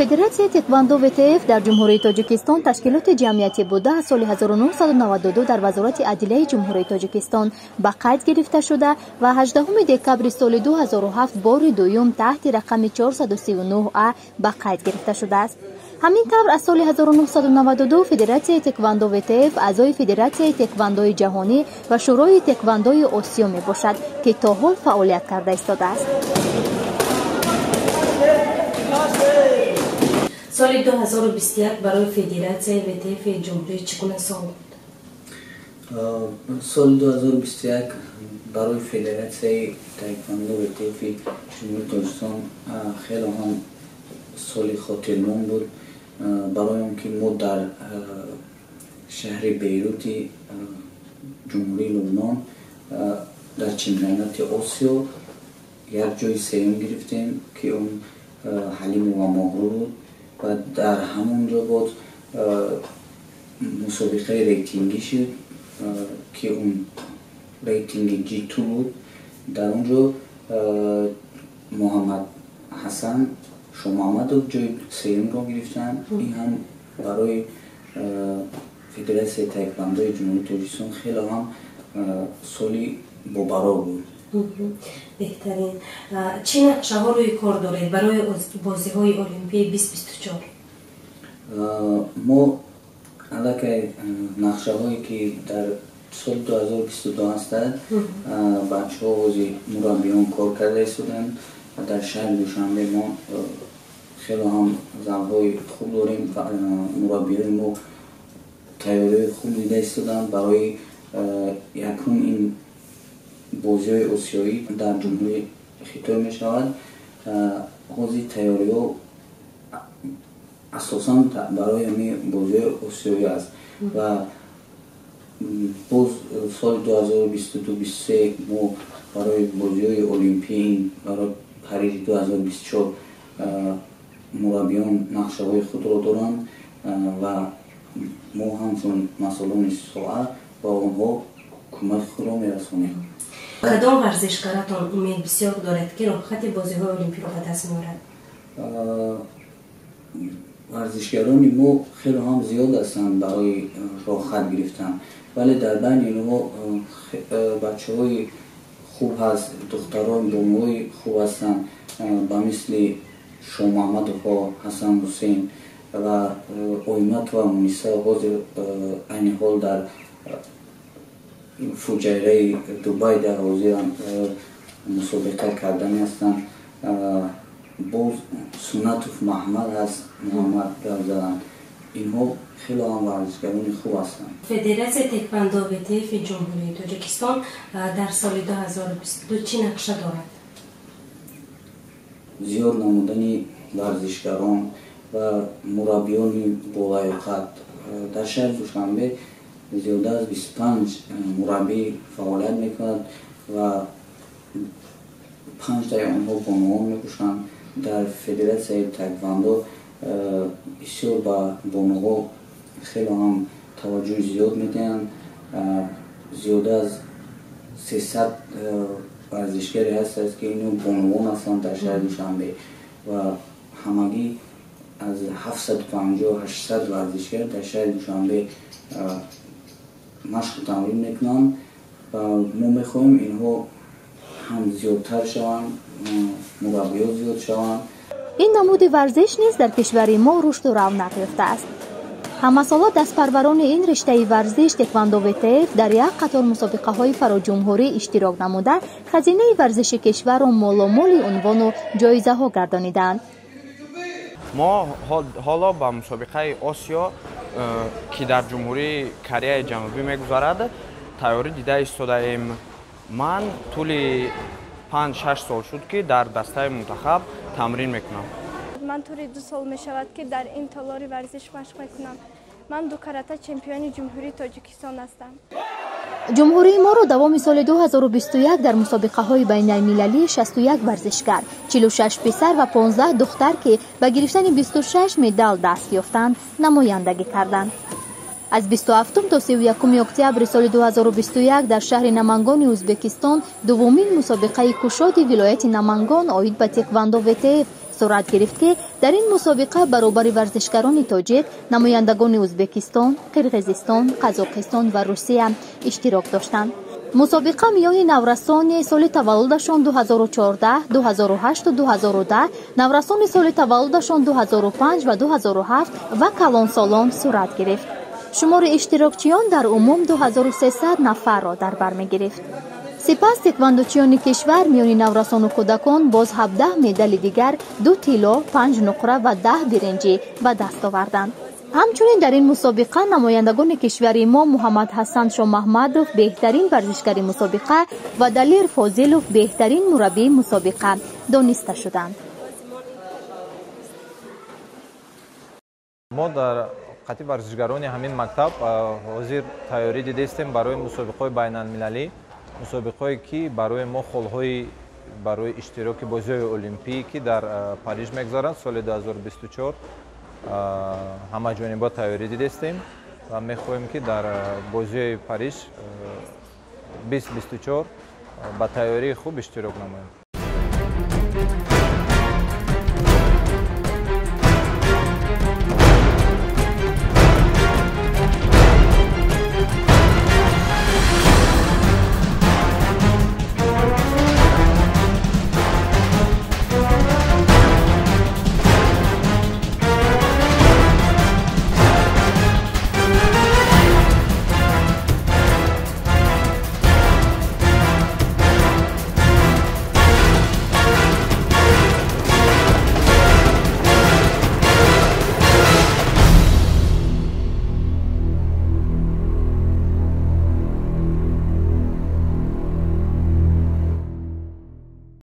Федератсияи Теквандо ВТФ дар Ҷумҳурии Тоҷикистон ташкилоти ҷамъиятӣ буда, аз соли 1992 дар Вазорати адлияи Ҷумҳурии Тоҷикистон ба қайд гирифта шуда ва 18 декабри соли 2007 бори дуюм таҳти рақами 439 А ба қайд гирифта шудааст. Ҳамин тавр, аз соли 1992 Федератсияи Теквандо ВТФ аъзои Федератсияи Теквандои ҷаҳонӣ ва Шӯрои Теквандои Осиё мебошад, ки то ҳол фаъолият карда истодааст. Соли 2021 барои Федератсияи ВТФ ҷумҳурӣ чӣ гуна сол буд? Соли 2021 барои Федератсияи Таеквондо ВТФ Ҷумҳурии Тоҷикистон хеле ҳам соли хотирмон буд, барои он ки мо дар шаҳри Бейрути Ҷумҳурии Лубнон дар чемпионати Осиё як ҷои сеюм гирифтем, ки он Ҳалимова Моҳрӯ буд, ва дар ҳамон ҷо боз мусобиқаи рейтингӣ шуд, ки он рейтинги G2 буд. Дар он ҷо Муҳаммад Ҳасан Шомаҳмадов ҷои сеюмро гирифтанд. Ин ҳам барои Федератсияи Таеквондои Ҷумҳурии Тоҷикистон хеле ҳам соли бобарор буд. Беҳтарин. Чӣ нақшаҳо рӯи кор доред барои бозиҳои Олимпии 2024? Мо аллакай нақшаҳое, ки дар соли 2022 ҳастанд, бачаҳо ҳозир мураббиён кор карда истоданд. Дар шаҳри Душанбе мо хеле ҳам залҳои хуб дорем. Мураббиёни мо тайёриҳои хуб дида истоданд барои якум ин бозиҳои осиёӣ дар Ҷумҳурии Хитой мешавад. Ҳозир тайёриҳо асосан барои ҳамин бозиҳои осиёӣ аст ва боз соли 2022-23 мо барои бозиҳои олимпӣ, барои Парижи 2024 мураббиён нақшаҳои худро доранд ва мо ҳамчун масъулони соҳа ба онҳо кӯмаки худро мерасонем. Кадом варзишгаратон умед бисёр доред, ки роҳхати бозиҳои олимпиро ба даст меорад? Варзишгарони мо хеле ҳам зиёд ҳастанд барои роҳхат гирифтан, вале дар байни инҳо бачаҳои хуб ҳаст, духтарон, бонуҳои хуб ҳастанд, ба мисли Шомаҳмадовҳо, Ҳасан Ҳусейн ва Ойматова Муниса ҳозир айни ҳол дар Фуҷайраи Дубай дар ҳозирам мусобиқа кардани ҳастанд. Боз Сунатов Маҳмад ҳаст, Муҳаммад Равзаланд. Инҳо хеле ҳам варзишгарони хуб ҳастанд. Федератсияи Теквандо ВТФ Ҷумҳурии Тоҷикистон дар соли 2022 чӣ нақша дорад? Зиёд намудани варзишгарон ва мураббиёни болаёқат. Дар шаҳри Душанбе зиёда аз 25 мураббӣ фаъолият мекунад ва 5таи онҳо бонувон мебошанд. Дар Федератсияи Таеквондо бисёр ба бонуҳо хеле ҳам таваҷҷӯҳи зиёд медиҳанд. Зиёда аз 300 варзишгаре ҳастанд, ки ино бонувон ҳастанд дар шаҳри Душанбе ва ҳамагӣ аз 750-800 варзишгар дар шаҳри Душанбе машқу тамрин мекунанд ва мо мехоҳем инҳо ҳам зиёдтар шаванд, мураббиҳо зиёд шаванд. Ин намуди варзиш низ дар кишвари мо рушду равнақ ёфтааст. Ҳамасола дастпарварони ин риштаи варзиш Теквандо ВТФ дар як қатор мусобиқаҳои фароҷумҳурӣ иштирок намуда, хазинаи варзиши кишварро моломоли унвону ҷоизаҳо гардонидаанд. Мо ҳоло ба мусобиқаи Осиё, ки дар Ҷумҳурии Кореяи Ҷанубӣ мегузарад, тайёрӣ дида истодаем. Ман тӯли 5-6 сол шуд, ки дар дастаи мунтахаб тамрин мекунам. Ман тӯли 2 сол мешавад, ки дар ин толори варзиш машқ мекунам. Ман дукарата чемпиони Ҷумҳурии Тоҷикистон ҳастам. Ҷумҳурии моро давоми соли 2021 дар мусобиқаҳои байналмилалӣ 61 варзишгар, 46 писар ва 15 духтар, ки ба гирифтани 26 медал даст ёфтанд, намояндагӣ карданд. Аз 27 то 31 октябри соли 2021 дар шаҳри Намангони Ӯзбекистон дуввумин мусобиқаи кушоди вилояти Намангон оид ба теквандо ВТФ Сурат гирифт, ки дар ин мусобиқа баробари варзишгарони тоҷик намояндагони Ӯзбекистон, Қирғизистон, Қазоқистон ва Русия иштирок доштанд. Мусобиқа миёни наврасони соли таваллудашон 2014, 2008, 2010, наврасони соли таваллудашон 2005 ва 2007 ва калонсолон сурат гирифт. Шумори иштирокчиён дар умум 2300 нафарро дар бар мегирифт. Сипас теквандочиёни кишвар миёни наврасону кӯдакон боз 17 медали дигар, 2 тилло, 5 нуқра ва 10 биринҷӣ ба даст оварданд. Ҳамчунин дар ин мусобиқа намояндагони кишвари мо Муҳаммадҳасан Шомаҳмадов беҳтарин варзишгари мусобиқа ва Далер Фозилов беҳтарин мураббии мусобиқа дониста шуданд. Мо дар қатъи варзишгарони ҳамин мактаб ҳозир тайёрӣ дидастем барои мусобиқаҳои байналмилалӣ, мусобиқаҳое ки барои мо холҳои барои иштироки бозиҳои олимпӣ, ки дар Париж мегузаранд соли 2024, ҳамаҷониба тайёрӣ дидастем ва мехоҳем, ки дар бозиҳои Париж 2024 ба тайёрии хуб иштирок намоем.